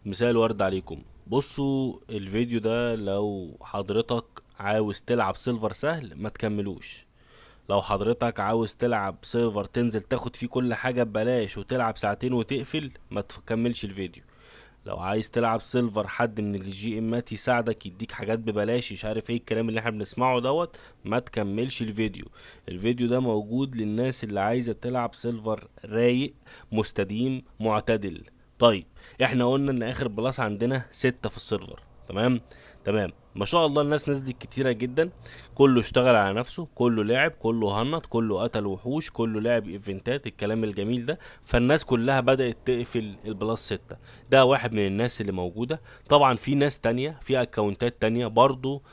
مساء الورد عليكم. بصوا الفيديو ده لو حضرتك عاوز تلعب silver سهل ما تكملوش، لو حضرتك عاوز تلعب server تنزل تاخد فيه كل حاجة ببلاش وتلعب ساعتين وتقفل ما تكملش الفيديو. لو عايز تلعب silver حد من ال GM ات يساعدك يديك حاجات ببلاش مش عارف ايه الكلام اللي احنا بنسمعه دوت، ما تكملش الفيديو. الفيديو ده موجود للناس اللي عايزة تلعب silver رايق مستديم معتدل. طيب احنا قلنا ان اخر plus عندنا 6 في ال server، تمام تمام. ما شاء الله الناس نزلت كتيرة جدا، كله اشتغل على نفسه، كله لعب، كله هنط، كله قتل وحوش، كله لعب event ات، الكلام الجميل ده. فالناس كلها بدأت تقفل ال plus 6. ده واحد من الناس اللي موجودة. طبعا في ناس تانية في account ات تانية برضو،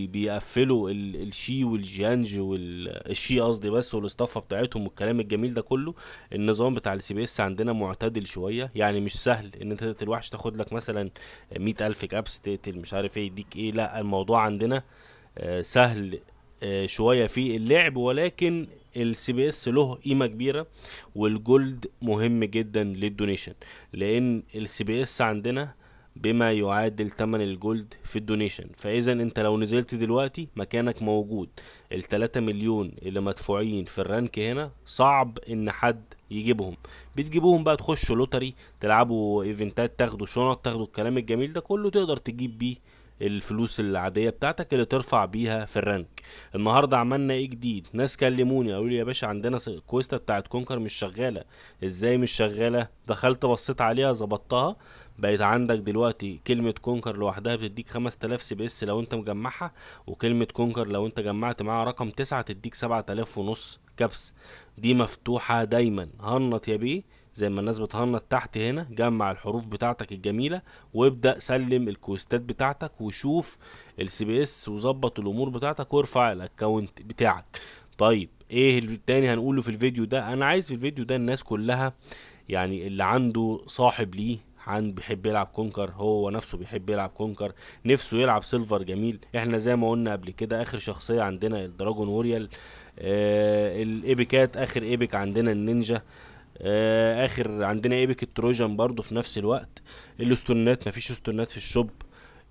بيقفلوا الشي والجيانج والشي قصدي بس، والاستافه بتاعتهم والكلام الجميل ده كله. النظام بتاع ال CPs عندنا معتدل شويه، يعني مش سهل ان انت تقتل وحش تاخد لك مثلا 100,000 caps، تقتل مش عارف ايه يديك ايه. لا الموضوع عندنا سهل شويه في اللعب، ولكن ال CPs له قيمه كبيره، وال gold مهم جدا لل donation، لان ال CPs عندنا بما يعادل تمن ال gold في ال donation. فاذا انت لو نزلت دلوقتي مكانك موجود. التلاتة مليون اللي مدفوعين في ال rank هنا صعب ان حد يجيبهم. بتجيبوهم بقى تخشوا lottery، تلعبوا event ات، تاخدوا شنط، تاخدوا الكلام الجميل ده كله، تقدر تجيب بيه الفلوس العادية بتاعتك اللي ترفع بيها في ال rank. النهاردة عملنا ايه جديد؟ ناس كلموني قالوا لي يا باشا عندنا quest ة بتاعت conquer مش شغالة. ازاي مش شغالة؟ دخلت بصيت عليها ظبطتها، بقيت عندك دلوقتي كلمة conquer لوحدها بتديك 5000 CPs لو انت مجمعها، وكلمة conquer لو انت جمعت معاها رقم 9 تديك سبعة آلاف ونص caps. دي مفتوحة دايما. هنط يا بيه زي ما الناس بتهنط تحت هنا، جمع الحروف بتاعتك الجميلة وابدأ سلم ال quest ات بتاعتك وشوف ال CPs وظبط الامور بتاعتك وارفع ال account بتاعك. طيب ايه التاني هنقوله في الفيديو ده؟ انا عايز في الفيديو ده الناس كلها، يعني اللي عنده صاحب ليه عند بيحب يلعب conquer، هو نفسه بيحب يلعب conquer، نفسه يلعب silver جميل. احنا زي ما قلنا قبل كده اخر شخصية عندنا ال dragon warrior، ال epic ات اخر epic عندنا النينجا، اخر عندنا epic ال trojan برضو في نفس الوقت. الاستونات مفيش استونات في ال shop،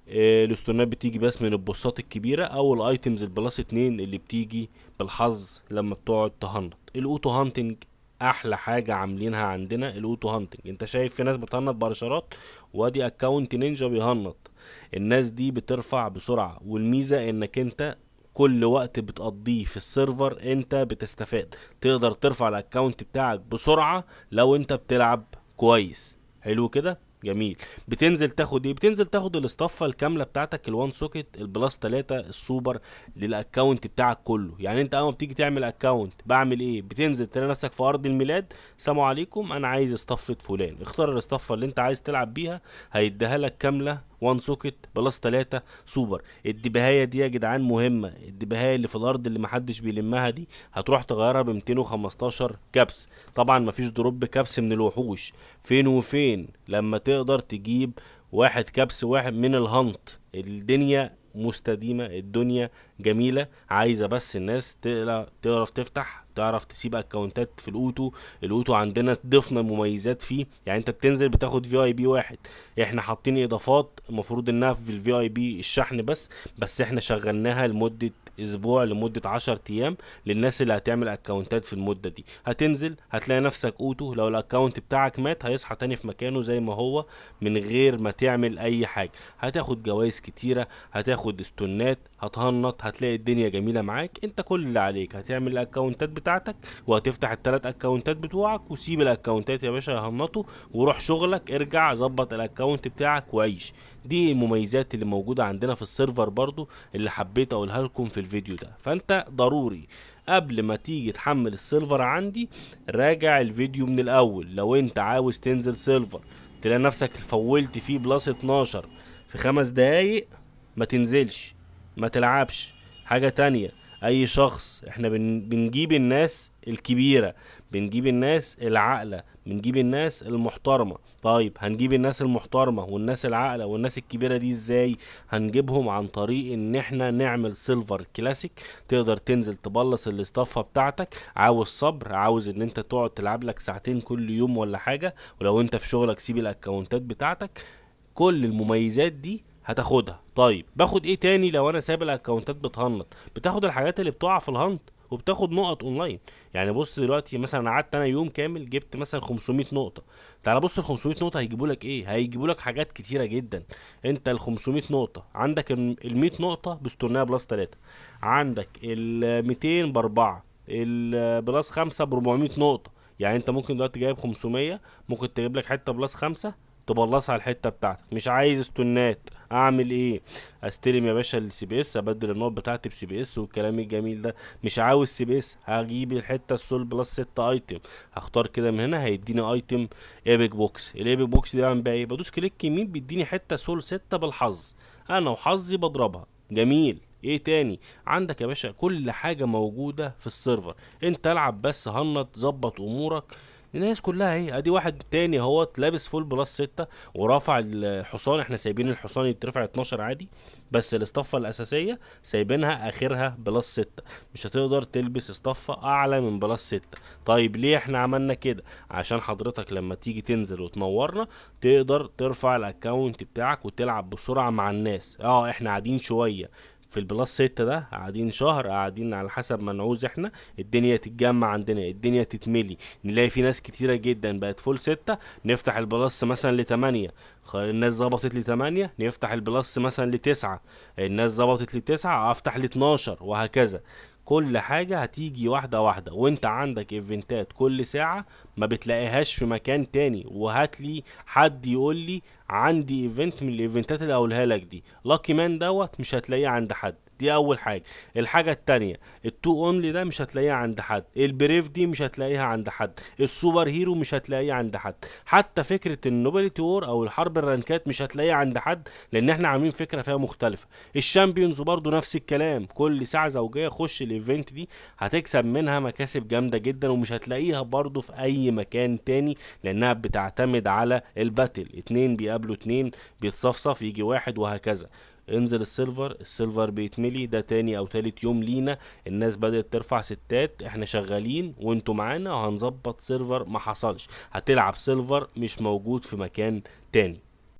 الاستونات بتيجي بس من ال boss ات الكبيرة او ال items ال plus 2 اللي بتيجي بالحظ لما بتقعد تهنط. ال auto hunting احلى حاجة عاملينها عندنا ال auto hunting. انت شايف في ناس بتهنط بارشرات، وادي account نينجا بيهنط. الناس دي بترفع بسرعة، والميزة انك انت كل وقت بتقضيه في ال server انت بتستفاد، تقدر ترفع ال account بتاعك بسرعة لو انت بتلعب كويس. حلو كده جميل. بتنزل تاخد ايه؟ بتنزل تاخد الاستافة الكاملة بتاعتك ال one socket ال plus 3 ال super لل account بتاعك كله. يعني انت اول ما بتيجي تعمل account بعمل ايه؟ بتنزل تلاقي نفسك في ارض الميلاد، سلام عليكم انا عايز استافة فلان، اختار الاستافة اللي انت عايز تلعب بيها هيديها لك كاملة one socket plus 3 سوبر. الدبهاية دي يا جدعان مهمة، الدبهاية اللي في الارض اللي محدش بيلمها دي هتروح تغيرها ب 215 caps. طبعا مفيش drop caps من الوحوش، فين وفين لما تقدر تجيب واحد caps واحد من ال hunt. الدنيا مستديمة، الدنيا جميلة، عايزة بس الناس تعرف تفتح، تعرف تسيب account ات في ال auto. ال auto عندنا ضفنا مميزات فيه، يعني انت بتنزل بتاخد VIP واحد، احنا حاطين اضافات المفروض انها في ال VIP الشحن بس احنا شغلناها لمدة اسبوع، لمدة 10 ايام للناس اللي هتعمل account ات في المدة دي. هتنزل هتلاقي نفسك auto، لو ال account بتاعك مات هيصحى تاني في مكانه زي ما هو من غير ما تعمل اي حاجة. هتاخد جوائز كتيرة، هتاخد stone ات، هتهنط، هتلاقي الدنيا جميلة معاك. انت كل اللي عليك هتعمل ال account ات بتاعتك وهتفتح التلات account ات بتوعك، وسيب ال account ات يا باشا يهنطوا وروح شغلك، ارجع ظبط ال account بتاعك وعيش. دي المميزات اللي موجودة عندنا في ال server برضو اللي حبيت اقولها لكم في الفيديو ده. فانت ضروري قبل ما تيجي تحمل ال server عندي راجع الفيديو من الاول. لو انت عاوز تنزل server تلاقي نفسك فولت فيه plus 12 في 5 دقايق، ما تنزلش، ما تلعبش حاجة تانية. اي شخص. احنا بنجيب الناس الكبيرة، بنجيب الناس العاقلة، بنجيب الناس المحترمة. طيب هنجيب الناس المحترمة والناس العاقلة والناس الكبيرة دي ازاي؟ هنجيبهم عن طريق ان احنا نعمل server classic، تقدر تنزل تبلص الاستافة بتاعتك. عاوز صبر، عاوز ان انت تقعد تلعب لك ساعتين كل يوم ولا حاجة، ولو انت في شغلك سيب الاكونتات بتاعتك. كل المميزات دي هتاخدها. طيب باخد ايه تاني لو انا سايب الاكونتات بتهنط؟ بتاخد الحاجات اللي بتقع في ال hunt، وبتاخد نقط اونلاين. يعني بص دلوقتي مثلا قعدت انا يوم كامل جبت مثلا 500 نقطة. تعال بص ال 500 نقطة هيجيبوا لك ايه؟ هيجيبوا لك حاجات كتيرة جدا. انت ال 500 نقطة عندك ال 100 نقطة بستورناها plus 3، عندك ال 200 ب4، ال plus 5 ب 400 نقطة. يعني انت ممكن دلوقتي جايب 500، ممكن تجيب لك حتة plus 5 تبلصها على الحتة بتاعتك. مش عايز استنات، اعمل ايه؟ استلم يا باشا ال CPs، ابدل النقط بتاعتي ب CPs والكلام الجميل ده. مش عاوز CPs، هجيب الحتة ال soul plus 6 item، هختار كده من هنا هيديني item epic box. ال epic box دي اعمل بيها ايه؟ بدوس click يمين بيديني حتة soul 6 بالحظ، انا وحظي بضربها. جميل. ايه تاني عندك يا باشا؟ كل حاجة موجودة في ال server، انت العب بس هنط ظبط امورك. الناس كلها اهي. ادي واحد تاني اهوت لابس full plus 6 ورافع الحصان. احنا سايبين الحصان يترفع 12 عادي، بس الاصطفه الاساسية سايبينها اخرها plus 6، مش هتقدر تلبس اصطفه اعلى من plus 6. طيب ليه احنا عملنا كده؟ عشان حضرتك لما تيجي تنزل وتنورنا تقدر ترفع ال account بتاعك وتلعب بسرعة مع الناس. احنا قاعدين شوية في ال plus 6 ده، قاعدين شهر، قاعدين على حسب ما نعوز احنا، الدنيا تتجمع عندنا، الدنيا تتملي، نلاقي في ناس كتيرة جدا بقت full 6، نفتح ال plus مثلا ل8، الناس ظبطت ل8، نفتح ال plus مثلا ل9، الناس ظبطت ل9، افتح ل12، وهكذا. كل حاجة هتيجي واحدة واحدة، وانت عندك ايفنتات كل ساعة ما بتلاقيهاش في مكان تاني. وهاتلي حد يقول لي عندي event من الايفنتات اللي هقولها لك دي، lucky man دوت مش هتلاقيه عند حد. دي اول حاجة. الحاجة التانية ال two only ده مش هتلاقيها عند حد، ال brave دي مش هتلاقيها عند حد، ال super hero مش هتلاقيها عند حد، حتى فكرة ال nobility war او الحرب الرانكات مش هتلاقيها عند حد، لان احنا عاملين فكرة فيها مختلفة. ال champions برضو نفس الكلام، كل ساعة زوجيه خش ال event دي هتكسب منها مكاسب جامدة جدا، ومش هتلاقيها برضو في اي مكان تاني، لانها بتعتمد على ال battle، اتنين بيقابلوا اتنين، بيتصفصف يجي واحد وهكذا. انزل ال server، ال server بيتملي، ده تاني او تالت يوم لينا، الناس بدأت ترفع ستات، احنا شغالين وانتوا معانا وهنظبط server ما حصلش. هتلعب server مش موجود في مكان تاني.